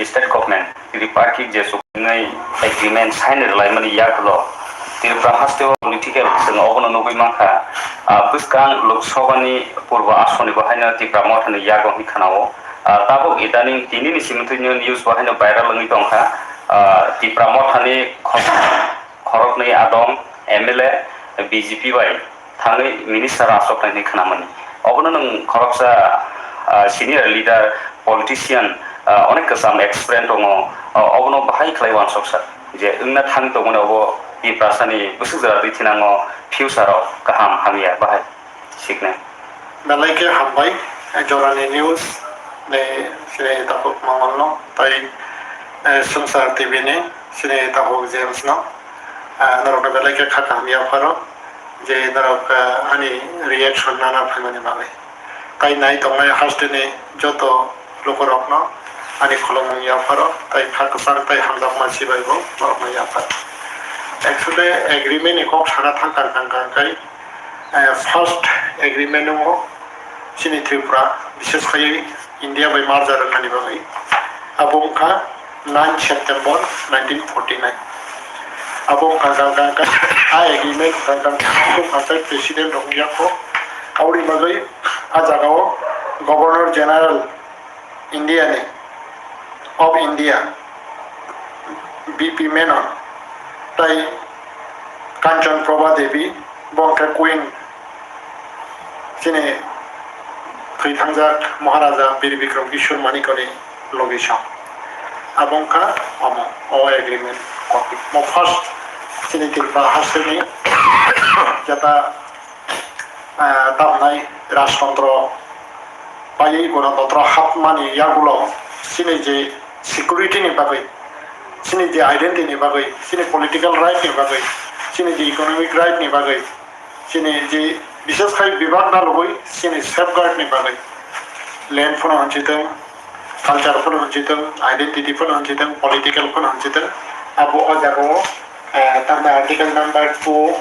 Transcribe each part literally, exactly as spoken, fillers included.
state government tripartite je chuknai agreement sign rwlaimani yagulo Tripura haste o political chwng obono nugwi mankha. Ah, bwskang Lok Sabha ni purbo asoni bo haino Tipra Motha ni yago hinwi khwnao. Ah, tabuk idaning tini ni simi thwino news bo haino viral wngwi tongkha. Ah, Tipra Motha ni khorok-, khoroknwi adong M L A B J P bai thangwi minister achuknai hinwi khnamani. Obono nwng khoroksa, ah, senior leader, politician, ah, onek kwcham experience tongo. Ah, obono bahai khlai uansuksa je wngna thang tongmani obo Tiprasani bwswk jora twi thinango future o kaham hamya bahai siknai. Belai khe hambai, eh, jorani news, eh, sini takhuk Mongol no, tai, eh, Swngchar T V ni sini takhuk James no, eh, norok no belai khe kha kaham yapharo, je norok, eh, ani reaction nana phaimani bagwi. Tai nai tongnai haste ni joto lukurokno ani khulumung yapharo, tai kha kwchang tai hamjakma sibai bo norokno yapharo. Actually, agreement ni kok sana thang kang kang kang kai, eh, first agreement wngo chini Tripura, bises khaiwi India bai merger wngmani bagwi. Abo wngkha nine September nineteen forty nine. Abo wngkha kang kang kai, a agreement kang kang kai president rok wngya kho. Aboni bagwi a jagao Governor General India ni, of India, B P Menon, tai Kanchan Prabha Devi, bo hwnkhe Queen, chini thwi thangjak Maharaja Bir Bikram Kishore Manikya ni logi song. Abo wngkha omo, o agreement copy. Mo first chini Tripura hasteni jeta ah, tamnai rajtantro bai gonotantro hapmani yagulo chini je security ni bagwi, chini je identity ni bagwi, chini political right ni bagwi, chini je economic right ni bagwi, chini je bises khai bibak na lugui chini safeguard ni bagwi land phano hwnchitwng, culture phano hwnchitwng, identity phano hwnchitwng, political phano hwnchitwng, abo o jagao, eh, tamni article number two,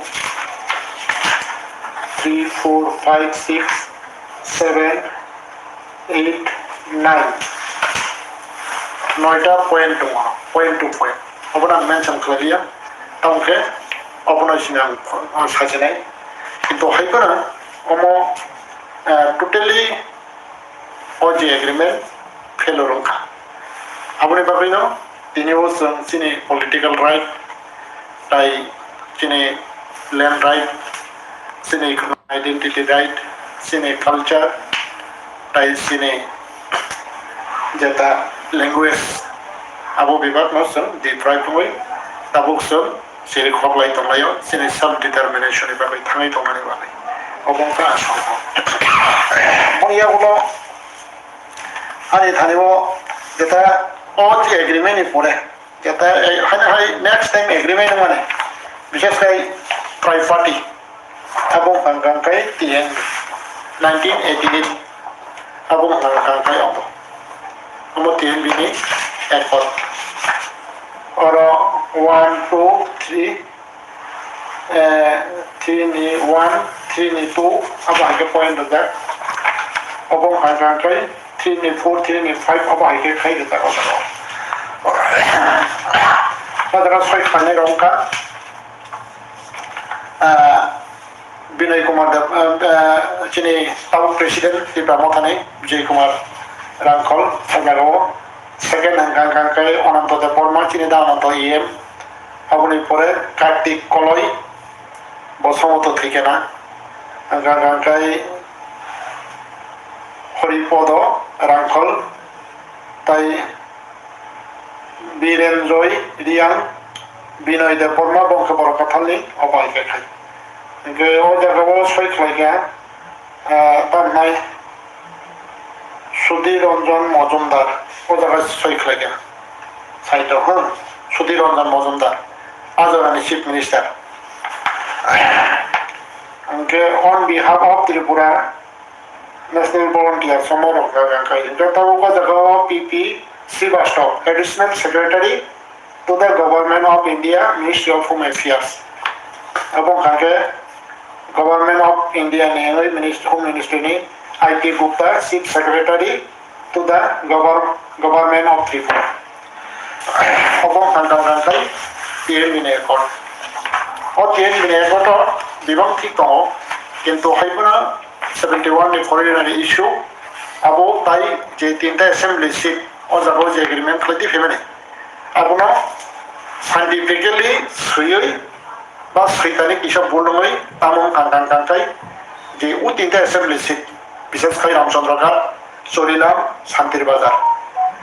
three, four, five, six, seven, eight, nine, noita point tongo, point to point. Obono ang mention khlai liya, tamo khe obono sini ang, ang sajinai. Kintu hai phano omo, eh, totally o je agreement failure wngkha. Aboni bagwino tini o chwng chini political right, tai chini land right, chini identity right, chini culture, tai chini jeta language, abo bebakno chwng deprive wngwi tabuk chwng chiri khoklai tonglaio, chini self determination ni bagwi thangwi tongmani bagwi. Obo wngkha aswk. Boni yagulo ani thani o jeta o je agreement ni pore, jeta, eh, haino hai next time agreement wngmani, bishes khai triparty. Abo wngkha hwnka khe T N B, nineteen eighty-eight. Abo wngkha hwnka khe omo, omo T N B ni accord. Oro one, two, three, eh, three ni one, three ni two, abo hai khe point rijak. Obo wngkha hwnka khe three ni four, three ni five, abo hai khe khai rijak o jaga o. O jaga soi khlainai rok wngkha. Ah, Binoy Kumar Deb, ah, ah, chini tabuk president Tipra Mothani, Vijay Kumar Rangkhol, o jaga o second hwnka hwnka khe Ananto Debbarma, chini da Ananto E M, aboni pore Kartik Koloi, bo Somoto thwikena, hwnka hwnka khe Horipodo Rangkhol, tai Biren Roy Riang, Binoy Debbarma, bo hwnkhe Borok Kathalni, obo hai khe khai. Hwnkhe o jaga o soi khlai kha, ah, tamnai Sudhir Ranjan Majumdar, o jaga soi khlai kha. Side o, hmm, Sudhir Ranjan Majumdar, a jagani Chief Minister. Hwnkhe on behalf of Tripura, National Volunteer, somo rok jaga kai. Hingke tabuk o jaga o P P Srivastava, Additional Secretary to the Government of India, Ministry of Home Affairs. Abo hingke Government of India ni, Minist-, Home Ministry ni I P Gupta, Chief Secretary to the Govern-, Government of Tripura. Obo hangkang hangkai T N B ni accord. O T N B ni accord o bibang thik tongo, kintu hai phano seventy one ni foreign ni issue abo tai je tinta assembly seat o jaga o je agreement khlai di phaimani. Abono scientifically swiwi ba switani kisa bulungwi tamo hangkang hangkai je o tinta assembly seat, bises khai Ramchandra Ghat, Chorilam, Santir Bazar.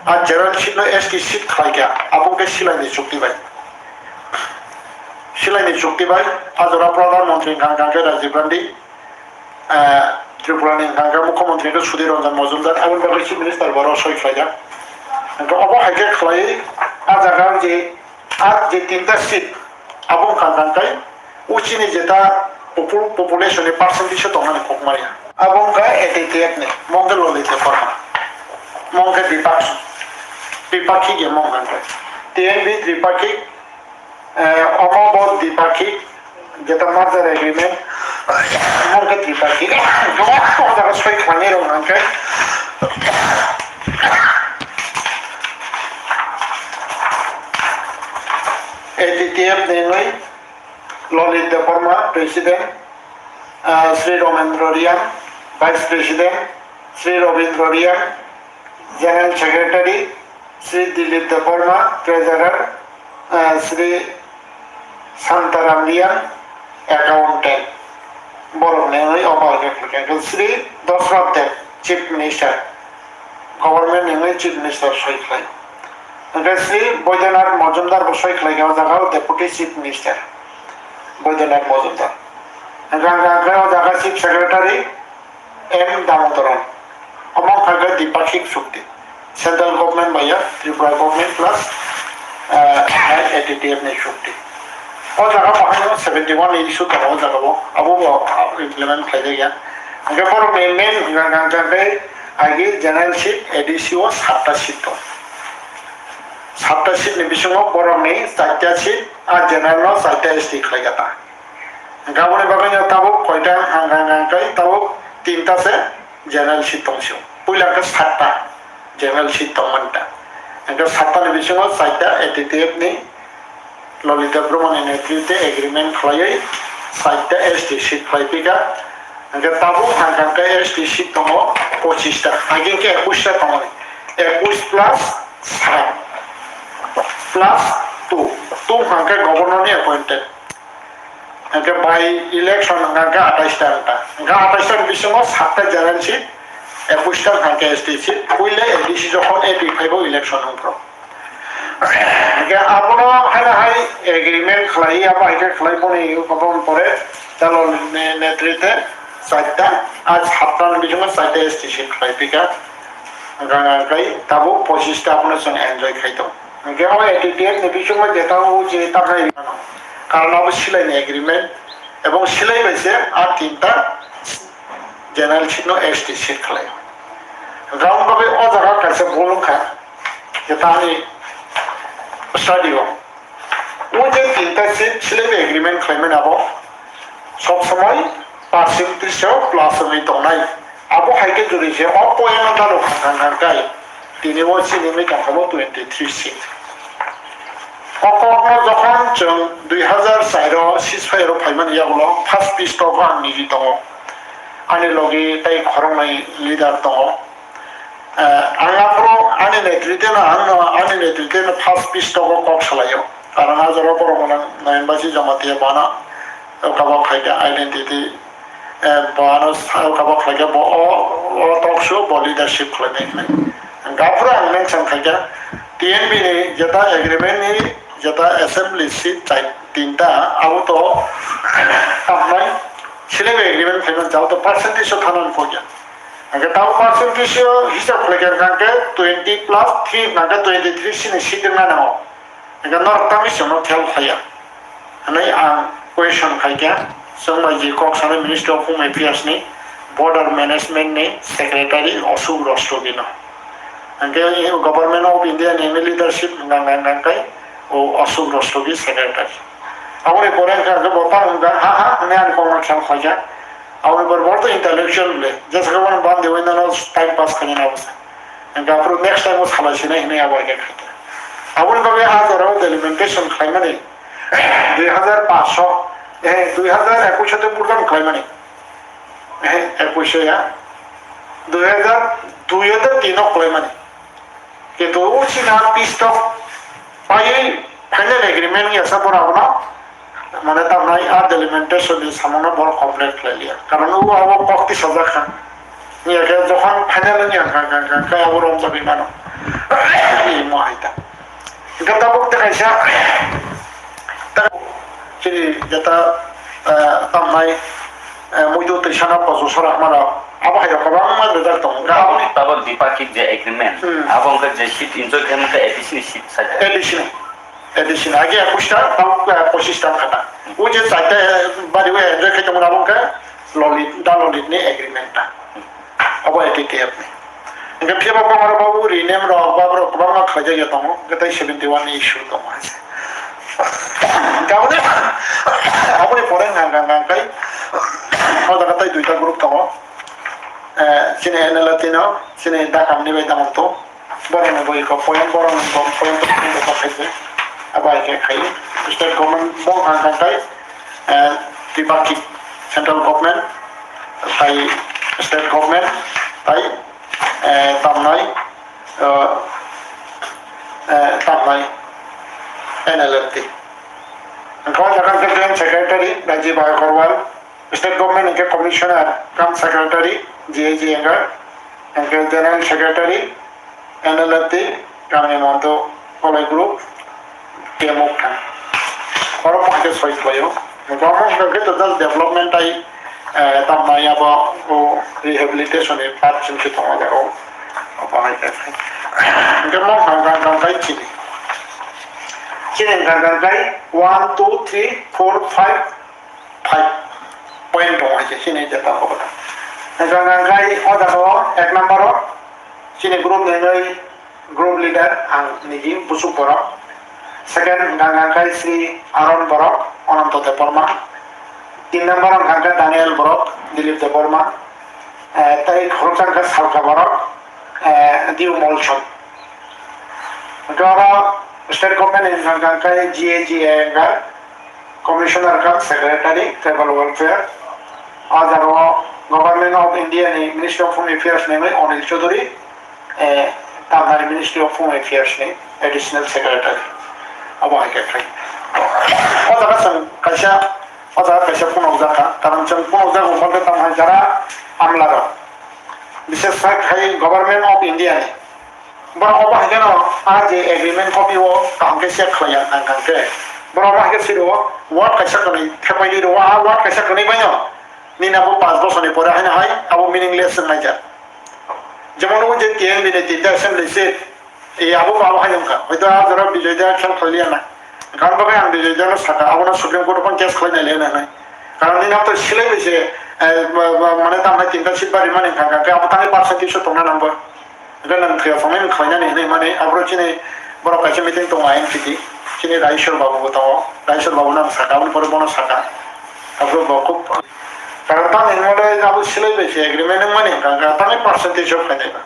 A general seat no S T seat khlai kha, abo khe silaini chukti bai. Silaini chukti bai, a jora Pradhan Mantri hangkang hangkhe Rajiv Gandhi, eh, Tripura ni hangkang hangkhe Mukhyamantri hangkhe Sudhir Ranjan Majumdar, aboni bagwi Chief Minister bo aro soi khlai kha. Hangkhe obo hai khe khlai, a jaga je, a je tinta seat, abo hangkang hangkai, uchini jeta popu-, population ni percentage se tongnani kok maya. Abo wngkha A T T F ni, mongkhe Lolita Debbarma, mongkhe Bipak-, Bipakhik ya mong hangkhe. T N B Tripakhik, eh, omo bo Dipakhik, jeta merger agreement, mongkhe Tripakhik, o jaga soi khlainai rok hangkhe. A T T F ni wngwi Lolita Debbarma, President, ah, Sri Ramendra Reang, Vice President, Sri Rabindra Reang, General Secretary, Sri Dilip Debbarma, Treasurer, ah, Sri Santaram Reang, Accountant. Borok ni wngwi obo hai khe khlai kha. Sri Dosrath Deb, Chief Minister. Government ni wngwi Chief Minister soi khlai. Hwnkhe Sri Boidyanath Majumdar bo soi khlai kha o jaga o Deputy Chief Minister Boidyanath Majumdar. Hwnkhe ang khe o jaga Chief Secretary M Damodaran. Omo wngkha khe Dipakhik Chukti. Central Government bai ya Tripura Government plus, eh, A T T F ni chukti. O jaga bo haino seventy one ni issue tongo o jaga bo. Abo bo, ah, implement khlai jak ya. Hwnkhe borok ni main hwnkha hwnkha khe agi general seat, A D C o satta seat tong. Satta seat ni bisingo borok ni charta seat, a general no charta S T khlai kha ta. Hwnkhe aboni bagwi no tabuk koita hang hang hang khe tabuk tinta se general seat tong sio. Puila khe satta general seat tong manta. Hwnkhe satta ni bisingo charta A T T F ni Lolita Brahma ni netrite agreement khlaiwi charta S T seat khlai pika. Hwnkhe tabuk hang hang khe S T seat tongo pochista. Aging khe ekush ta tongo. Ekush plus sat plus two. Two hang khe governor ni appointed. Hwnkhe by election hwnkha khe atais ta wngkha. Hwnkha atais ta ni bisingo satta general seat, ekush ta hwnkha khe S T seat. Puila A D C jokhon A D phaibo election wngphru. Hwnkhe abono haino hai agreement khlai, abo hai khe khlai boni, aboni pore Dalal ni netrite charta, a satta ni bisingo charta S T seat khlai pika. Hwnkha khe tabuk pochista abono chwng enjoy khai tongo. Hwnkhe o A T T F ni bisingo jeta o je ta khai mano. Karon abo silaini agreement, ebong silai bai se a tinta general seat no S T seat khlai. Hwnkhe aboni bagwi o jaga kaisa bul wngkha, jeta ani study o. O je tinta seat silai bai agreement khlaimani abo sob somoi percentage o plus wngwi tongnai. Abo hai khe jodi se o point no dalo hang hang hang kai. Tini o chini wngwi tongkha bo twenty three seat. O kokno jokhon chwng dui hazar char o ceasefire o phaimani yagulo first peace talk o ang niji tongo. Ani logi tei khoroknwi leader tongo. Eh, ang aphuru ani netrite no, ang no, ani netrite no first peace talk o kok salaio. Karon a jora borok no Nayan Baisi Jamatia bana kabok khaikha identity. Eh, bo ano sa-, kabok khlaikhe bo o, o talk show bo leadership khlainai hinwi. Hwnkhe aphuru ang mention khaikha, T N B ni jeta agreement ni jeta assembly seat chai tinta abo to tamnai select agreement khlaimani jabo to percentage o thanani kokya. Hwnkhe tamo percentage o hisab khlaikhe hwnkhe twenty plus three hwnkhe twenty three seat ni seat wngna nango. Hwnkhe norok tamo se no khel khaiya. Hwnwi ang question khaikha, chwng bai je kok sanai Ministry of Home Affairs ni Border Management ni Secretary Ashok Rastogi no. Hwnkhe Government of India ni leadership hwnka hwnka hwnka khe o Ashok Rastogi Secretary. Aboni pore hwnka hwnkhe bo tamo hwnka ha ha hwnwi ani kokno khel khaikha. Aboni pore bo to intellectual le, jesa khe bono bandi bai nano time pass khainani abo se. Hwnkhe aphuru next time o salai sinai hinwi abo hai khe khaikha. Aboni bagwi a jora o delimitation khlaimani dui hazar paanch, eh, dui hazar ekush o tei purdan khlaimani, eh, ekush ya, dui hazar dui o tei tin o khlaimani. Kintu o china peace talk paiwi final agreement wngya sa borok abono, mane tamnai a delimitation ni samungno borok complete khlai liya. Karon o abo kok tisajak kha. Wngya khe jokhon final wngya kha, kha, kha, kha abo romjagwi mano. Imo hai ta. Hingke tabuk tei kaisa, ta-, chini jeta, eh, tamnai, eh, muitu twi sana poso sora hamara, abo hai rok kwbangma rijak tongo. Hingke aboni Tabok dipakik je agreement, Hmm. abo hingke je seat enjoy khe hingke A D C ni seat sai. A D C ni, A D C ni, age ekush ta, tabuk, eh, pochis ta khata. O je chaita, eh, bari o enjoy khe tongmani abo hingke Lolit, da Lolit ni agreement ta. Obo A T T F ni. Hingke phiya bo bongor bo uri nem rok, bab rok kwbangma khlaijak ya tongo. Hingke tei seventy one ni issue tongo hai se. Hingke aboni, aboni pore hwnka hwnka hwnka hingke o jaga tei duita group tongo. Eh, chini N L T no, chini dakam ni bai damang to. Borok ni boi kok point, borok ni kok point to point to kok khaise. Abo hai khe khai. State government bong hang hang khai, eh, Tripakik central government, tai state government, tai, eh, tamnai, eh, eh, tamnai N L F T. Hingke o jaga hingke joint secretary Rajiv Agarwal, state government hingke commissioner cum secretary G A G hingke, hingke general secretary N L F T, Kami Monto, Kolai Group, T M O kha. Oro pokhe soi khlaio. Omo hwnkhe total development tai, eh, tamnai abo, o rehabilitation ni part chwng khe tongo jaga o. Obo hai khe. Hwnkhe mo hwnkha hwnkha kai chini. Chini hwnkha hwnkha kai one, two, three, four, five, five point tongo hai khe chini jeta obo. Hwnkha hwnkha kai o jaga o ek number o chini group ni hwnwi Group leader ang nigi Busuk Borok. Second hwnkha hwnkha khe Sri Aron Borok, Ananto Debbarma. Tin number hwnkha hwnkha khe Daniel Borok, Dilip Debbarma. Eh, tei khoroksa hwnkha khe Salka Borok, eh, Diu Molson. Hwnkhe oro state government ni hwnkha hwnkha khe G A G A hwnkha. Commissioner cum Secretary Tribal Welfare, o jaga o Government of India ni Ministry of Home Affairs ni wngwi Anil Chaudhary, eh, tamnai Ministry of Home Affairs ni Additional Secretary. Abo hai khe khai. O jaga chwng kaisa, o jaga kaisa phunukjak kha, karon chwng phunukjago hwnkhe tamo hai jara amla rok. Bishes khe khai Government of India ni. Borok obo hai kheno a je agreement copy o kaham khe check khlai ya nang kang khe. Borok obo hai khe siro word kaisa kwnwi thepai di rwo, a word kaisa kwnwi bai no. Nini abo panch bochor ni pore haino hai abo meaningless wng laijak. Jemon o je T N V ni tinta assembly seat, e abo bo abo hai wngkha. Hoito a jora Bijoy Da khel khlai liya na. Gan bagwi ang Bijoy Da no sakha, abono Supreme Court o phano case khlai nai le nai. Karon nini abo to silai bai se, eh, ma-, ma-, mane tamnai tinta seat bari mani wngkha, wngkha khe abo tamni percentage o tongna nang bo. Hwnkhe nwng thwiya tongnai nwng khlainani hinwi mani, aphuru chini borok kaisa meeting tongo I N P T, chini Raiswar Babu bo tongo, Raiswar Babu no ang sakha, aboni pore bono sakha. Aphuru bo khub, karon tamni hwnmale abo silai bai se agreement wngmani, hwnkha hwnkha tamni percentage o khlainai ba.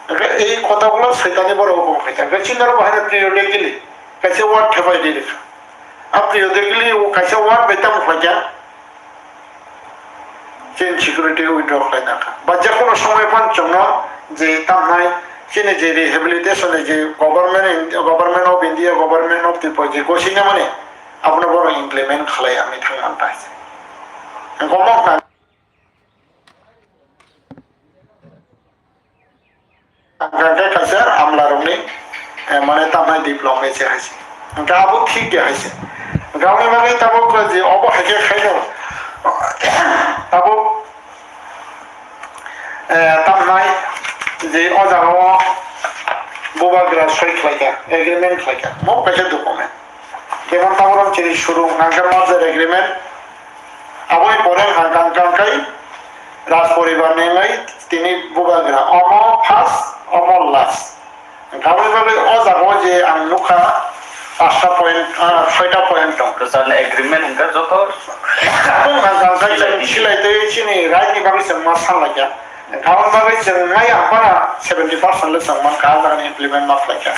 Hwnkhe ei kotha ulo Soitani borok bo khaikha, hwnkhe chini oro bo haino periodically kaisa word thepai di rikha. A periodically o kaisa word bai tamo khlaikha. Chini security withdraw khlaina kha. Ba jekono somoi phano chwngno je tamnai chini je rehabilitation ni je government in, Government of India, Government of Tripura je gosina mani abono bono implement khlai ami thangman ta. Gomo Hwnkhe kaisa amlarokni, eh, mane tamnai diploma se hai se. Hwnkhe abo thik de hai se. Hwnkhe aboni bagwi tabuk je obo hai khe khaino, tabuk, eh, tamnai je o jagao bubagra soi khlaikha, agreement khlaikha, mo kaisa document. Jemon tabuk chini suru hwnkhe merger agreement, Aboni pore hwnkha hwnkha khe Raj poribar ni wngwi tini bubagra. Omo first, omo last. Hwnkha aboni bagwi o jaga o je ang nukha pasta point, ah, soita point tong. Kwchar ni agreement hwnkha joto. Tabuk hwnkha hwnkha khe chwng silai twi chini right ni bagwi chwng ma sanlaikha. Hwnkha aboni bagwi chwng maya phano seventy percent le chwng mankha, ah jaga ni implement ma khlaikha.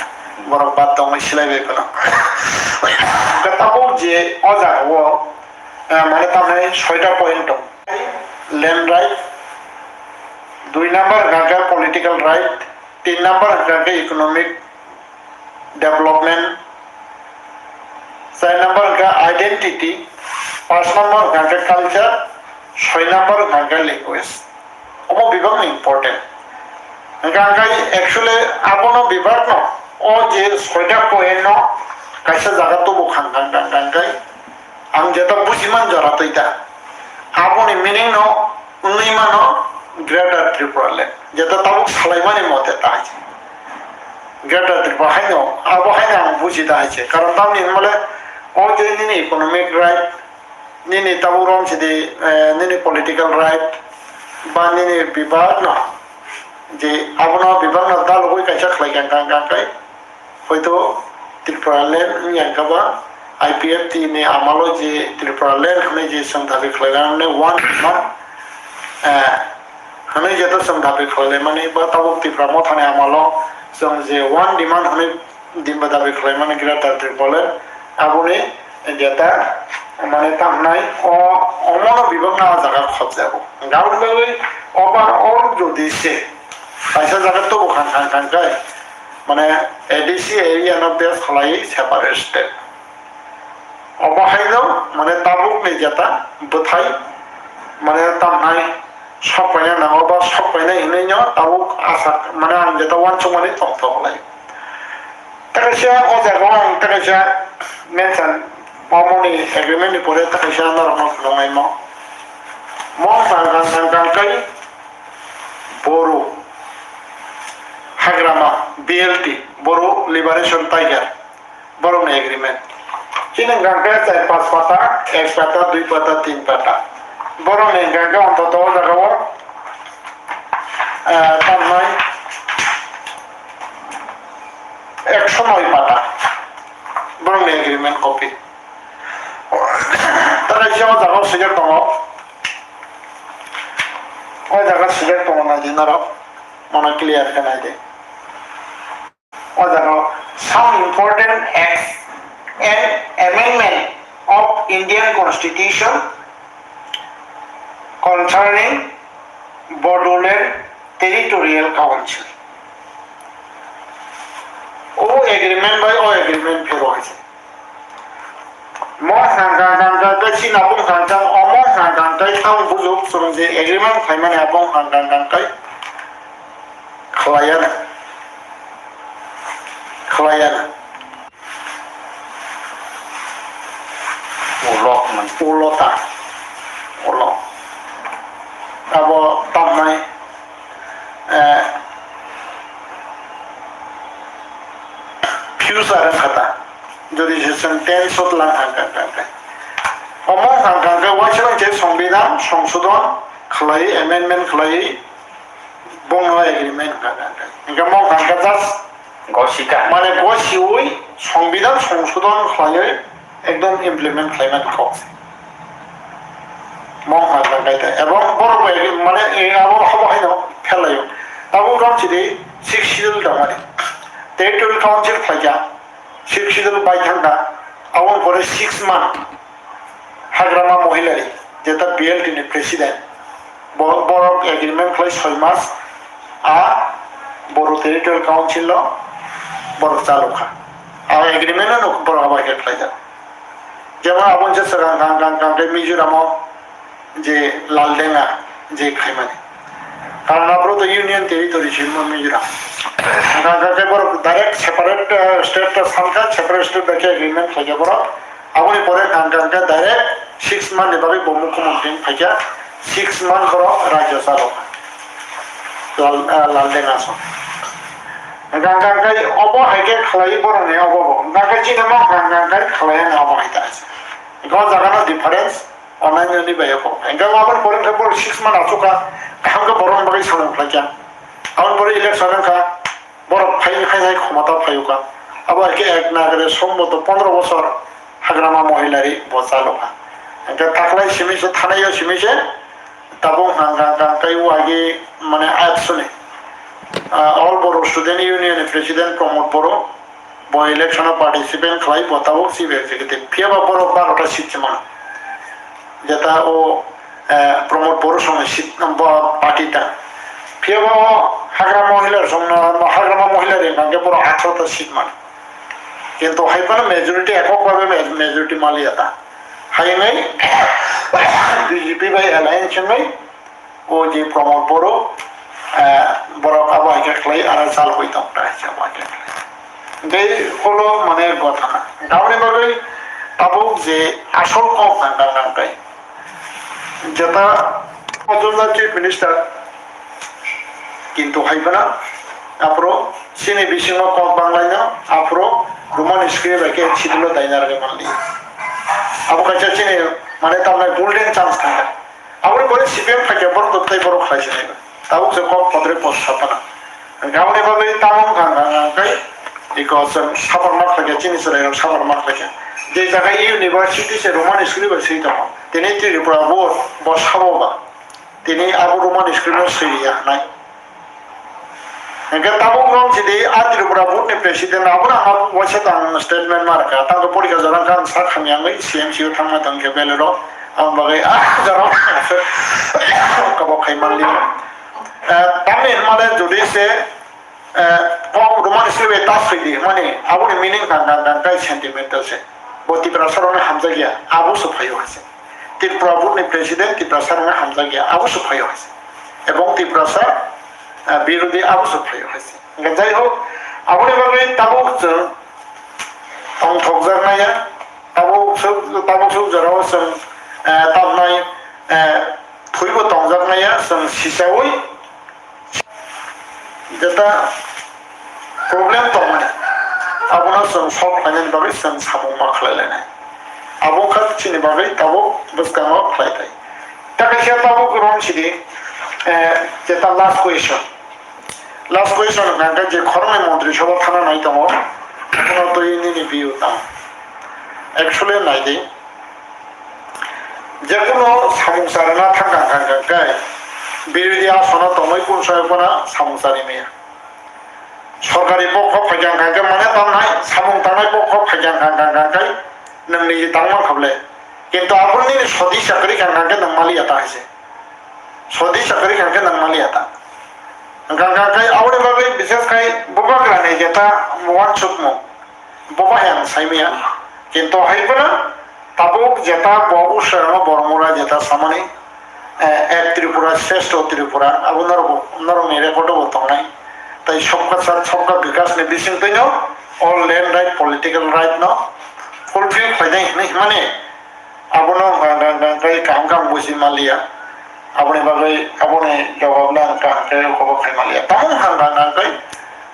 Borok bad tongwi silai bai phano. Hwnkhe tabuk je o jaga o, eh, mane tamni soita point tong. Land right, dui number hwnkha khe political right, tin number hwnkha khe economic development, char number hwnkha identity, panch number hwnkha khe culture, soi number hwnkha khe language. Omo bebakno important. Hwnkha khe actually abono bebakno o je soita point no kaisa jaga tubu khang khang khang khang khe ang jeta buji man jora twi ta. Aboni meaning no wngwi mano Greater Tripura Land. Jeta tabuk salaimani mote ta hai se. Greater Tripura haino, abo haino ang buji ta hai se. Karon tamni hwnmale o je nini economic right, nini tabuk rom sidi, eh, nini political right, ba nini bebak no, je abono bebak no dalogwi kaisa khlai kang kang kang kai. Hoito Tripura Land wngya hwnkha ba I P F T ni amalo je Tripura Land hwnwi je chwng dabi khlainani one demand, eh, hwnwi jeto chwng dabi khlaimani ba tabuk Tripura mothani amalo chwng je one demand hwnwi dimba dabi khlaimani Greater Tripura Land aboni jeta mane tamnai o omono bebakno a jaga khobjago. Gaon bagwi overall jodi se kaisa jaga tubu khan khan khan kai mane A D C area no base khlai separate state. Obo haino mane tabuk ni jeta bwthai mane tamnai sok paina nango ba sok paina hinwi no tabuk asa mane ang jeta uansukmani tong tong lai. Takaisa o jaga o ang takaisa mention omo ni agreement ni pore takaisa norok no phunuknai mo. Mo sangkang sangkang kai Boru Hagrama B L T, Boru Liberation Tiger, borokni agreement. Chini hwnkha khe char pas pata, ek pata, dui pata, tin pata. Borokni hwnkha khe ontoto o jaga o, eh, tamnai ekso noi pata. Borokni agreement copy. Tei kaisa o jaga o swijak tongo. O jaga swijak tongo, nai di norok. Mono clear khe nai di. O jaga o, some important acts and amendment of Indian Constitution concerning Bodoland Territorial Council. O agreement bai o agreement phero hai se. Mo hangkang kang kang kai chini abong hangkang, omo hangkang kai tang bujuk chwng je agreement khlaimani abong hangkang kang kai khlaiya na. Khlaiya na. Ulo hwnwi. Ulo ta. Ulo. Abo tamnai, eh, future wngkha ta. Jodi se chwng tense o tlang hangkang kang khe. Omo hangkang khe waisa se Songbidan songsodon khlai, amendment khlai, bongno agreement hwnka hwnka. Hingke mo hwnka just gosika. Mane gosiwi Songbidan songsodon khlaiwi ekdom implement khlaimani kok se. Mo hwnka hwnka khe. Ebong borok bai mane, e, abo habo haino phelaio. Abo wngkha chini Sixth Schedule tongmani. Territorial Council khlaikha. Sixth Schedule bai thangkha. Aboni pore six month. Hagrama Mohilari, jeta B L T ni president, bo-, borok agreement khlai soi mas, a Boru Territorial Council o borok chalokha. A agreement no borok abo hai khe khlaijak. Jemon aboni se swkang kang kang kang khe Mizoram o je Laldenga je khaimani. Karon aphuru to Union Territory se wngma Mizoram. Hwnkha hwnkha khe borok direct separate, eh, state to sankha, separate state bai khe agreement khlaikha borok. Aboni pore hwnkha hwnkha khe direct six month ni bagwi bo mukhyamantri wng phaikha, six month borok rajyo chalokha. Lal, eh, Laldenga song. Hwnkha hwnkha khe obo hai khe khlaiwi borokni obo bo. Hwnkha khe chini mo hwnkha hwnkha khe khlaiya wngya obo hai ta. Hwnkha o jaga no difference. Onlainani bai kok. Hingke aboni pore hingke borok six month achukha, kaham khe borokni bagwi samung khlaikha. Aboni pore election wngkha, borok phai, phai, phai khomota phaiukha. Abo hai khe ek nagre somboto pondro bosor Hagrama Mohilari bo chalokha. Hingke taklai simi se, thanai o simi se, tabuk hwnkha hwnkha hwnkha tei wagi mane atsuni, ah, All Bodo Student Union ni President Pramod Boro, Bo election o participant khlai, bo tabuk chief executive. Phiya ba borok barota seat se mano. Jeta o, eh, Pramod Boro songni seat, bo party ta. Phiya ba o Hagrama Mohila songno, Hagrama Mohila ri hwnkhe borok atharota seat mano. Kintu hai phano majority, ekok babe ma-, majority maliya ta. Hai wngwi B J P bai alliance wngwi o je Pramod Boro, eh, borok abo hai khe khlai, aro chal hoi tong ta hai se abo hai khe khlai. Tei ulo mane gotha. Aboni bagwi tabuk je asol kok nang nang nang tai. Jeta Pajunda Chief Minister, kintu hai phano aphuru chini bisingo kok banglaino, aphuru Roman script bai khe schedule o daina rwgwi manliya. Abo kaisa chini mane tamnai golden chance thangkha. Aboni pore C P M phaikhe borok tei borok khlai sinai. Tabuk se kok podre pos sapana. Aboni bagwi tamo wngkha hwnka hwnka khe iko chwng saborma khlaikha, chini chwrairok saborma khlaikha. Je jaga university se Roman script bai swi tongo, tini Tripura bo, bo sabo ba. Tini abo Roman script no swi ya hwnai. Hingke tabuk rom sidi a Tripura board ni president abono ang waisa tang statement ma rwkha. Tang porikha jora khe ang sak hamya wngwi C M C o thangma tong khe belero ang bagwi ah jora kabok khai manli. Eh, tamni hwnmale jodi se, eh, kok Roman script bai ta swi di hwnmani aboni meaning kang kang kang kai sentimental se. Bo Tiprasa rokno hamjakya abo se phaio hai se. Tripura board ni president Tiprasa rokno hamjakya abo se phaio hai se. Ebong Tiprasa, eh, birodhi abo se phaio hai se. Hingke jai hok, aboni bagwi tabuk chwng tongthokjaknaiya, tabuk suk, tabuk suk jorao chwng, eh, tamnai, eh, thwibo tongjaknaiya, chwng sichaui jeta problem tongmani, abono chwng solve khlainani bagwi chwng samung ma khlai lainai. Abo wngkha chini bagwi tabuk bwskango khlai thai. Tei kaisa tabuk rom sidi, eh, jeta last question. Last question hwnkha hwnkhe je khoroknwi Montri Sabha thana nai tongo, abono twi nini view tamo? Actually nai di, jekunu samung charwna thangkha hwnkha hwnkhe birodhi asono tongwi kun soyo phano samung charwi maya. Sorkari pokho phaikha hwnkha hwnkhe mane tangnai, samung tangnai pokho phaikha hwnkha hwnkha hwnkhe nwng niji tangmankha bwle. Kintu abo nini sodi chakri hwnkha hwnkhe nwng maliya ta hai se. Sodi chakri hwnkhe nwng maliya ta. Hwnkha hwnkha khe aboni bagwi bises khai bubagrani jeta uansukmung, bo bai ang saimaya. Kintu hai phano tabuk jeta bo usrano bormura jeta samani, eh, ek Tripura, shrestho Tripura, abo norok, norokni record o bo tongnai. Tai Sabka Sath, Sabka Vikas ni bisingtwino all land right, political right no fulfill khlainai hinwi himani, abono hwnkha hwnkha hwnkha khe kaham kaham buji manliya. Aboni bagwi aboni jawab no ang kaham khe kobo khai manliya. Tamo hwnkha hwnkha hwnkha khe,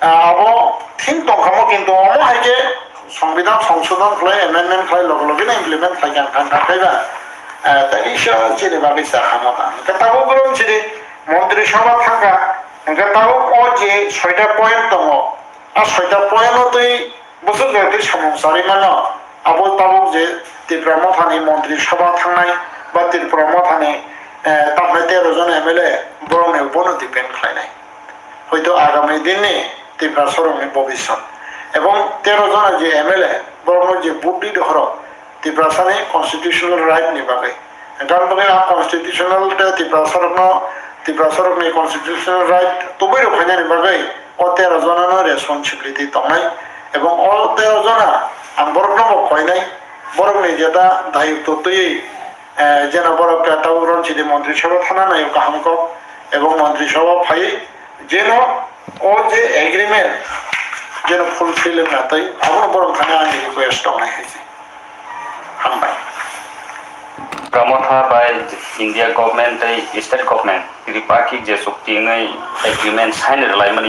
ah, abo thik tongkhamo, kintu omo hai khe Songbidan songsodon khlai, amendment khlai, loge loge no implement khlai kha hwnkha hwnkha khe ba, ah, tei kisa chini bagwi cha hamo ta. Hwnkhe tabuk borom chini Montri Sabha thangkha, hwnkhe tabuk o je soita point tongo, a soita point no twi bwswk bai twi samung charwi mano, abo tabuk je Tipra Mothani Montri Sabha thangnai ba Tripura Mothani, eh, tamni tero jon M L A borokni bono depend khlainai. Hoito agami dinni Tiprasarokni bobiswt. Ebong tero jona je M L A borokno je vote ridi horo Tiprasani constitutional right ni bagwi. Gan bagwi a constitutional tei Tiprasarokno, Tiprasarokni constitutional right tubui rw phainani bagwi o tero jonano responsibility tongnai. Ebong o tero jona ang borokno bo koinai, borokni jeta dayitto twiwi, eh, jeno borok khe tabuk ron sidi Montri Sabha thana naio kaham kok, ebong Montri Sabha phaiwi jeno o je agreement jeno fulfill wngna tei abono borok thani ani request tongnai hai se. Hambai. Pramotha bai India government tei state government Tripakhik je chukti wngwi agreement sign rwlaimani